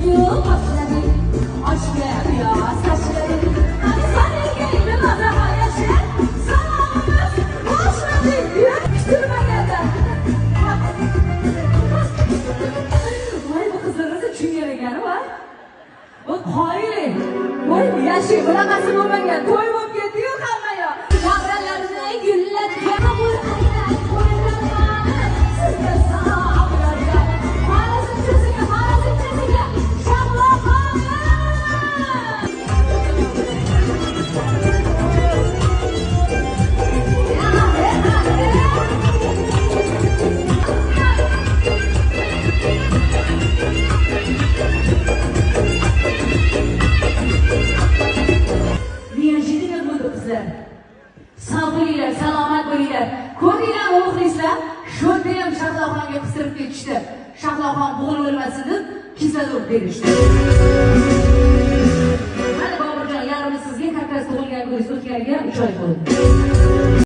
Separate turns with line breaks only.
Yo'l boshladik, oshga piyoz tashladik. Qani sanangga nimada hayashar? Salomimiz boshladik. Kutilmaganda. Voy, bu qizlar rosa tushungan ekan, voy. Voy, qoyil. Voy, yashang, bunaqasi bo'lmagan. To'y bo'lib ketdi-yu hamma yoq. Davralarni gullatgan qabul aylar qo'yilmani. Sizga sog'larga. Xorazmchasiga, xorazmchasiga Shahlo xonim. Неожиданно bo'ldi, qizlar. Sog' bo'linglar, salomat bo'linglar. Ko'rdinglarmi, muxlislar? Shu yerda ham Shahloxonga qistirib ketishdi. Shahloxon bo'g'ilib o'lmasin deb kislorod berishdi. Mana, Boburjon, yarmi sizga, как раз tug'ilgan kuningiz o'tganiga 3 oy bo'ldi.